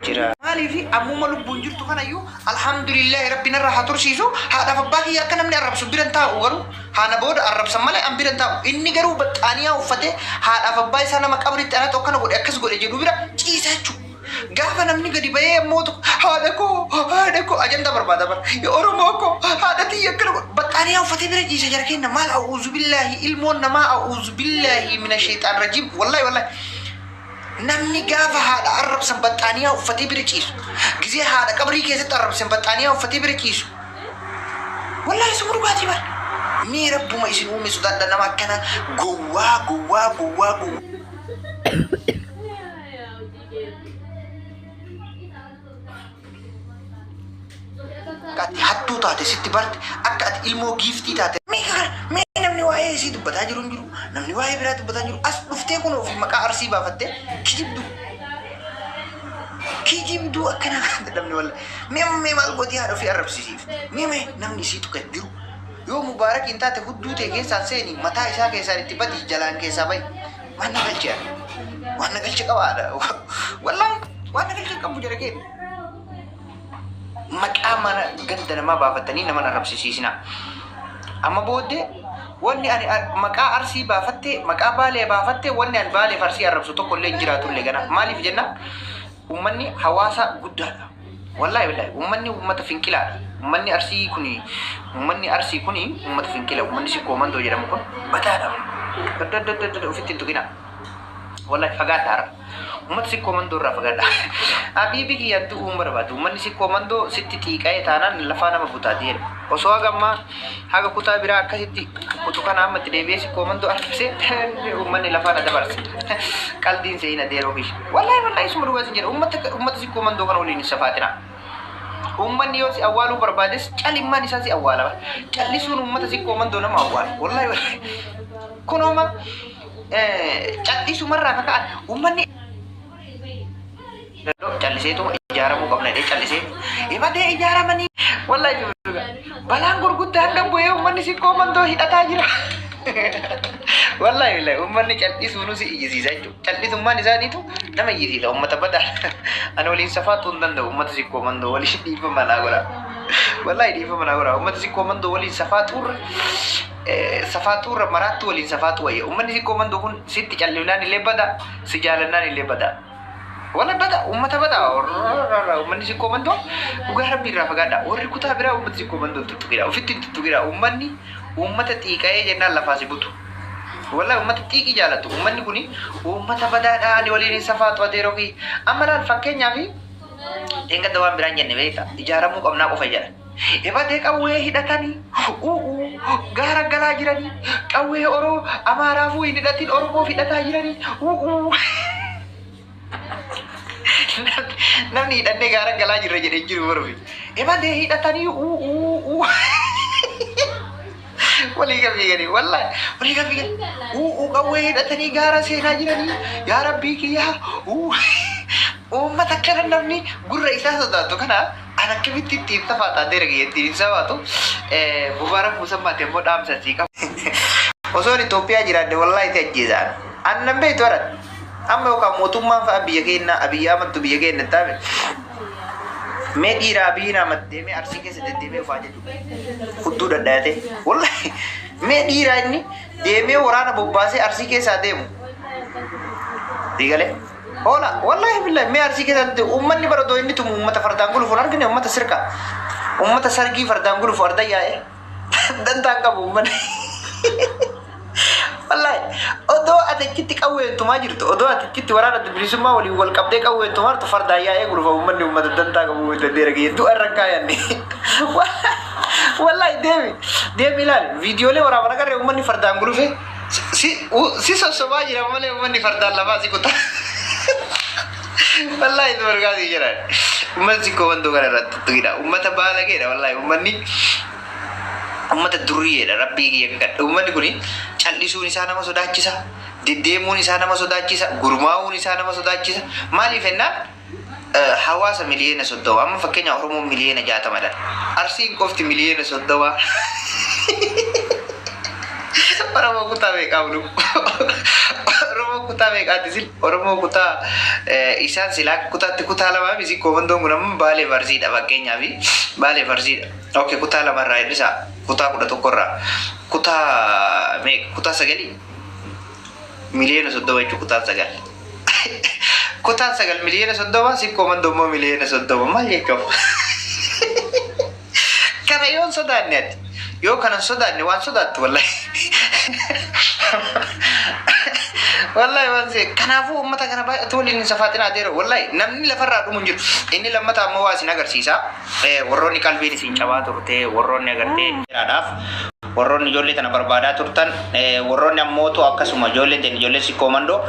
Jira. Maaliif ammuma lubbuun jirtu kanayyuu alhamdulillaahi rabbi narra haa tursiisu. Haadhaaf abbaa kiyya akka namni arrabsu biran taa'u, garuu haana booda arrabsan malee an biran taa'u. Inni garuu baxxaaniyaa uffatee haadhaaf abbaa isaa nama qabritti anatu akkana godhe akkas godhe jedhu bira ciisa jechuudha. Gaafa namni gadi bahee ammoo tokko haadha koo, haadha koo, ajandaa barbaada bara, Oromoo koo, haadha tiyya akkana godhe, baxxaaniyaa uffatee bira ciisa. Jara kenna maal? A'uuzu billaahi, ilmoon namaa, a'uuzu billaahi mina sheexaan rajiim. Wallaahi wallaahi, namni gaafa haadha arrabsan baxxaaniyaa uffatee bira ciisu, gizee haadha qabrii keessatti arrabsan baxxaaniyaa uffatee bira ciisu, wallaahi suma dhugaatii bara. Mee rabbuma isin uume sodaadha. Nama akkana gowwaa gowwaa gowwaa gowwaa. Akka ati hattuu taate sitti barte, akka ati ilmoo giiftii taate. Mee kana mee namni waa'ee isii dubbataa jiru hin jiru, namni waa'ee biraa dubbataa hin jiru. As dhuftee kun ofii maqaa Arsii baafattee kijibduu. Kijibduu akkana namni walla. Mee mee maal gootii haadha ofii arrabsisiif? Mee mee namni isii tuqe hin jiru. Yoo Mubaarak hin taate hudduu ta'e keessaan seeni, mataa isaa keessaan itti badi, jalaan keessaa bahi. Waan na galche ani. Waan na galche qabaadha. Wallaahi waan na galche qabu jara keenya. Maqaa mana ganda namaa baafattanii nama arrabsisiisinaa. Amma booddee wanni ani maqaa Arsii baafattee, maqaa Baalee baafattee, wanni ani Baaleef Arsii arrabsu tokko illee hin jiraatu illee gana. Maaliif jennaan, uummanni hawaasa guddaadha. Wallaahi billaahi, uummanni uummata finqilaadha. Uummanni Arsii kuni uummata finqila. Uummanni Sikkoo Mandoo jedhamu kun badaadha. Dadda ofitti hin tuqinaa. Wallahi fagaadha har'a. Uummata Sikkoo Mandoo irraa fagaadha. Habiibi kiyya du'uu hin barbaadu. Uummanni Sikkoo Mandoo sitti xiiqa'ee taanaan lafaa nama butaati jedhe. Osoo haga ammaa haga kutaa biraa akkasitti kutu kana amma itti deebi'ee Sikkoo Mandoo arrabsee, uummanni lafaa na dabarse. Qaldiin se'in adeeroo kiyya. Wallahi wallahi, suma dhugaa sin jedha. Uummata Sikkoo Mandoo kana waliin hin safaatina. Uummanni yoo si awwaaluu barbaades calimmaan isaa si awwaala. Callisuun uummata Sikkoo Mandoo nama awwaala. Wallahi wallahi. Kunooma callisumarraa kaka'an uummanni calliseetu ijaaramuu qabna jedhee callisee himatee ijaaramanii. Wallahi balaan gurguddaan gabbu'ee uummanni Sikkoo Mandoo hidhataa jira. Wallahi wallahi, uummanni callisuunuu si iyyisiisa jechuudha. Callisummaan isaaniitu nama iyyisiisa. Uummata badaa ani waliin safaatuu hin danda'u. Uummata Sikkoo Mandoo waliin dhiifama naa godha. Wallahi dhiifama naa godha. Uummata Sikkoo Mandoo waliin safaatuurra safaaxuurra maraattu waliin safaaxu wayya. Uummanni Sikkoo Mandoo kun sitti callisnaan illee bada, si jaalannaan illee bada. Wala bada, uummata bada. Uummanni Sikkoo Mandoo dhugaa rabbii irraa fagaadha. Warri kutaa biraa uummata Sikkoo Mandoo tuttuqidha. Ofitti hin tuttuqidha. Uummanni uummata xiiqa'ee jennaan lafaa si butu. Wallahi uummata xiiqii jaalatu. Uummanni kuni uummata badaadha. Ani waliin hin safaaxu adeeroo kiyya. Amma laal, fakkeenyaaf dheengadda waan biraan jenne beekta. Ijaaramuu qabnaa qofa jedha. Ebadee qawwee hidhatanii u'uu gaara galaa jiranii, qawwee Oroo Amaaraafuu hin hidhatin Oromoof hidhataa jiranii u'uu. Namni hidhannee gaara galaa jirra jedhee hin jiru barufi. Ebadee hidhatanii u'uu walii kan fiiganii, wallahi walii kan fiiganii u'uu qawwee hidhatanii gaara seenaa jiranii, yaa rabbii kiyyaa u'uu. Uummata akkana namni gurra isaa sodaatu kana an akkamitti ittiin safaata? Adeera kiyya ittiin hin safaatu. Mubaarak Musammaati ammoo dhaamsa sii qabu. Osoon Itoophiyaa jiraadhe wallahi si ajjeesaan. An nan beektu haran. Amma yookaan mootummaan fa'a biyya keenya Abiyyi Ahmadtu biyya keenya taame. Mee dhiira Abiyyiin Ahmad deemee Arsii keessa deddeemee ufaa jechuudha. Hudduu dhadhaayatee. Wallahi mee dhiira inni deemee waraana bobbaasee Arsii keessaa deemu. Diigalee. Hoola, wallahi billahi, mee Arsii keessatti uummanni bara otoo inni tumu uummata fardaan gulufu hin argine, uummata sirka. Uummata sargii fardaan gulufu arda yaa'e. Dantaan qabu uummanni. Wallahi odoo ati achitti qawween tumaa jirtu, odoo ati achitti waraana adda bilisummaa waliin wal qabdee qawween tumaa jirtu, fardaan yaa'ee gulufa uummanni. Uummata dantaa qabu dandeera kiyya du'a irra kaayanni. Wallahi deemi deemi ilaali, viidiyoolee waraaban agarree uummanni fardaan gulufe si si sossobaa jira malee uummanni fardaan lafaa si kuta. Wallahi dubargaa si jiran. Uummanni Sikkoo Mandoo kana irratti tuqidha. Uummata baalageedha wallahi uummanni. Ummata durriyeedha, rabbii kiyya kakadha. Uummanni kun cal'isuun isaa nama sodaachisa, deddeemuun isaa nama sodaachisa, gurmaa'uun isaa nama sodaachisa. Maaliif jennaan, hawaasa miliyoona 30, amma fakkeenya Oromoon miliyoona 60dha. Arsiin qofti miliyoona 30. Oromoo kutaa meeqa qabnu? Oromoo Oromoo kutaa meeqaati sil? Oromoo kutaa isaan silaa kutaatti kutaa lamaa fi sikkoo mandoon kun ammoo Baalee Farsiidha fakkeenyaaf. Baalee Farsiidha. Okay, kutaa lamarraa hir'isaa. Kutaa 11rraa. Kutaa meeqa? Kutaa sagalii? Miliyoona 30 jechuun kutaan sagal. Kutaan sagal miliyoona 30, sikkoo mandoo immoo miliyoona 30 maal jechuuf? Kana yoo hin sodaanne ati. Yoo kana hin sodaanne waan sodaattu wallahi. Wallahi waan si kanaafuu uummata kana baay'atu waliin hin safaaxinaa adeero, wallahi namni lafarraa dhumu hin jiru. Inni lammataa ammoo waa isin agarsiisa. Warroonni qalbiin isin cabaa turte, warroonni agartee dheeraadhaaf warroonni ijoollee tana barbaadaa turtan, warroonni ammootu akkasuma ijoolleen teen ijoolleen sikkoo mandoo,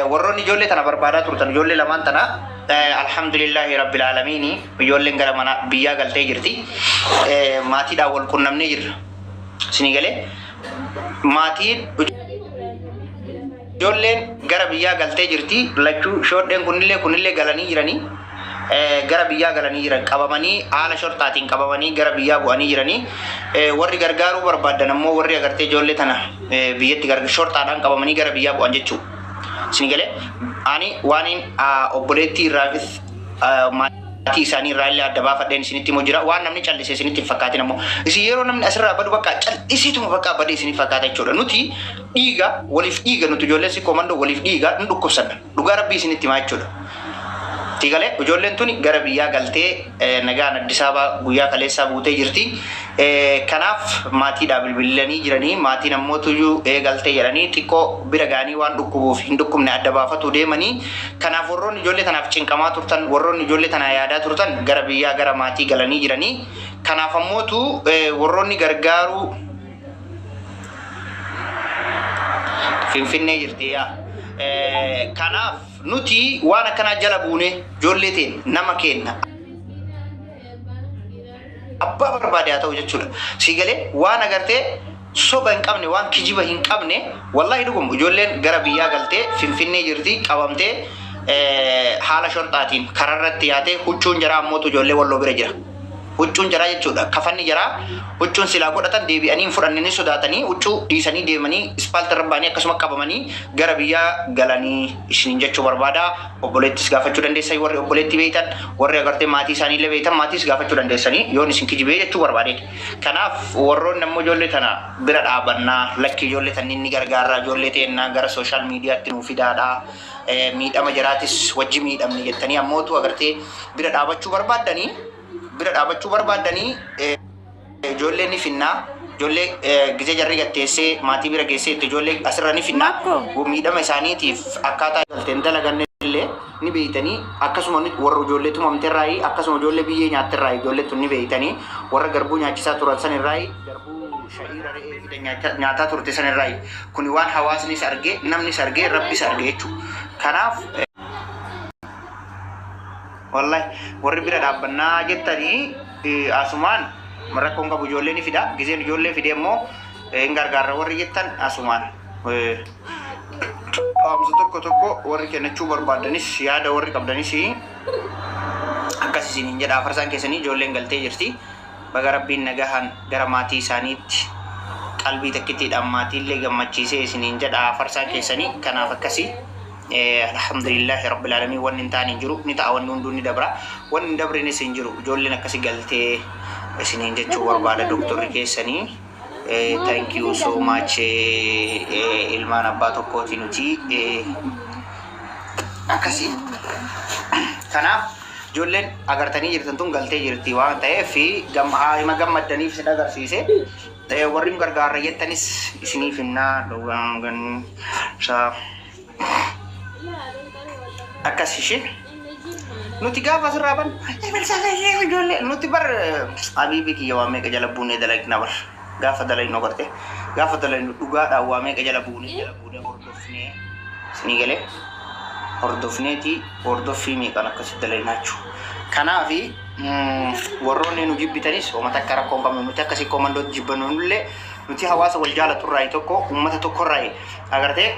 warroonni ijoollee tana barbaadaa turtan, ijoollee lamaan tana, alhamdulillahi rabbil aalamiini, ijoolleen gara mana biyyaa galtee jirti. Maatiidhaan wal qunnamnee jirra. Isinii galee, maatiin ijoolleen gara biyyaa galtee jirti. Lachuu shoodheen kunillee galanii jiranii. Gara biyyaa galanii jiran, qabamanii, haala shorxaatiin qabamanii gara biyyaa bu'anii jiranii. Warri gargaaruu barbaadan ammoo warri agartee ijoollee tana biyyatti shorxaadhaan qabamanii gara biyyaa bu'an jechuudha. Isinii galee, ani waaniin obboleettii irraafis maatii isaanii irraa illee adda baafadheen isinitti himu jira. Waan namni callise isinitti hin fakkaatin ammoo. Isin yeroo namni asirraa badu bakka calliseetuma bakka badee isinif fakkaata jechuudha. Nuti dhiiga waliif dhiiga, nuti ijoolleen sikkoo mandoo waliif dhiiga, nu dhukkubsanna. Dhugaa rabbii isinitti himaa jechuudha. Tigalee ijoolleen tuni gara biyyaa galtee nagaan Addis Ababaa guyyaa kaleessaa buutee jirti. Kanaaf maatiidhaa bilbilanii jiranii, maatiin ammoo tuyyuu eegaltee jedhanii xiqqoo bira ga'anii waan dhukkubuuf hin dhukkubne adda baafatu deemanii. Kanaaf warroonni ijoollee tanaaf cinqamaa turtan, warroonni ijoollee tanaa yaadaa turtan, gara biyyaa gara maatii galanii jiranii. Kanaaf ammootu warroonni gargaaruu Finfinnee jirti yaa. Kanaaf nuti waan akkanaa jala buune ijoollee teen nama kenna abbaa barbaade haa ta'u jechuudha. Si galee, waan agartee soba hin qabne, waan kijiba hin qabne, wallahi dhugum ijoolleen gara biyyaa galtee Finfinnee jirti. Qabamtee haala shorxaatiin kararratti yaatee, huccuun jaraa ammootu ijoollee walloo bira jira. Huccuun jaraa jechuudha. Kafanni jaraa, huccuun silaa godhatan deebi'anii hin fudhanne, ni sodaatanii huccuu dhiisanii deemanii ispaaltii irra ba'anii akkasuma qabamanii gara biyyaa galanii isiniin jechuu barbaada. Obboleettis gaafachuu dandeessanii, warri obboleettii beektan, warri agartee maatii isaanii illee beektan, maatiis gaafachuu dandeessanii yoon isin kijibee jechuu barbaadeeti. Kanaaf warroonni ammoo ijoollee tana bira dhaabannaa, lakki ijoollee tanniin ni gargaarraa, ijoollee teennaa gara social miidiyaatti nuu fidaadhaa. Miidhama jaraatis wajji miidhamne jettanii ammootu agartee bira dhaabachuu barbaaddanii, bira dhaabachuu barbaaddanii, ijoollee ni finnaa. Ijoollee gizee jarri gatteessee maatii bira geessee itti ijoollee asirra ni finnaa. Makko. Miidhama isaaniitiif akkaataa galteen dalaganne illee ni beeytanii. Akkasuma warra ijoollee tumamterraayi, akkasuma ijoollee biyyee nyaatterraayi, ijoollee tun ni beeytanii, warra garbuu nyaachisaa turan san irraayi, garbuu sha'iira re'ee fida nyaataa turte san irraayi. Kuni waan hawaasnis arge, namnis arge, rabbis arge jechuudha. Kanaaf wallahi warri bira dhaabbannaa jettanii asumaan rakkoon qabu, ijoollee ni fida. Gizeen ijoollee fide immoo hin gargaarra warri jettan, asumaan dhaamsa tokko tokko warri kennachuu barbaaddanis, yaada warri qabdanis akkas isiniin jedha. Afarsaan keessanii ijoolleen galtee jirti. Baga rabbiin nagahan gara maatii isaaniitti qalbii takkittiidhaan maatiillee gammachiisee isiniin jedha afarsaan keessanii. Kanaaf akkasii, alhamdulillahi rabbil aalamiin. Wanni hin taane hin jiru, ni ta'a, wanni hunduu ni dabra, wanni hin dabrinis hin jiru. Ijoolleen akkasi galtee isiniin jechuu barbaada doktorri keessanii. Thank you so much. Ilmaan abbaa tokkooti nuti akkasii. Kanaaf ijoolleen agartanii jirtan tun galtee jirti waan ta'eef hima gammaddaniif isin agarsiise. Warri nu gargaarra jettanis isiniif hinnaa dhugaan akkas ishee. Nuti gaafa asirraa ban ijoollee nuti bar abiibii kiyya waa meeqa jala buunee dalagna bar. Gaafa dalagnu agarte, gaafa dalagnu dhugaadhaan waa meeqa jala buunee hordofnee, isinii galee, hordofneeti, hordoffii meeqaan akkasitti dalagnaa jechuudha. Kanaafi warroonni nu jibbitanis homa takka rakkoo hin qabnu. Nuti akkasii komandootti jibbannu nullee nuti hawaasa wal jaalaturraayi, tokko uummata tokkorraayi, agartee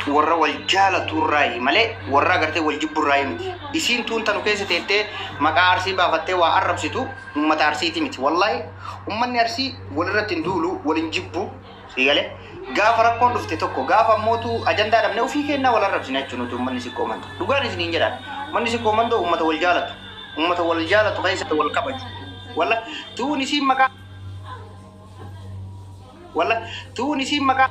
warra wal jaalaturraayi malee warra agartee wal jibburraayi miti. Isiin tuun tanu keessa teettee maqaa Arsii baafattee waa arrabsitu uummata Arsiiti miti. Wallaahi uummanni Arsii walirratti hin duulu, wal hin jibbu. Sii galee. Gaafa rakkoon dhufte tokko, gaafa ammootu ajandaa dhabne ofii kennaa wal arrabsina jechuun nuti uummanni Sikkoo Mandoo. Dhugaan isiniin jedhaan, uummanni Sikkoo Mandoo uummata wal jaalatu. Uummata wal jaalatu keessatti wal kabaju. Walla tuun isiin maqaa, walla tuun isiin maqaa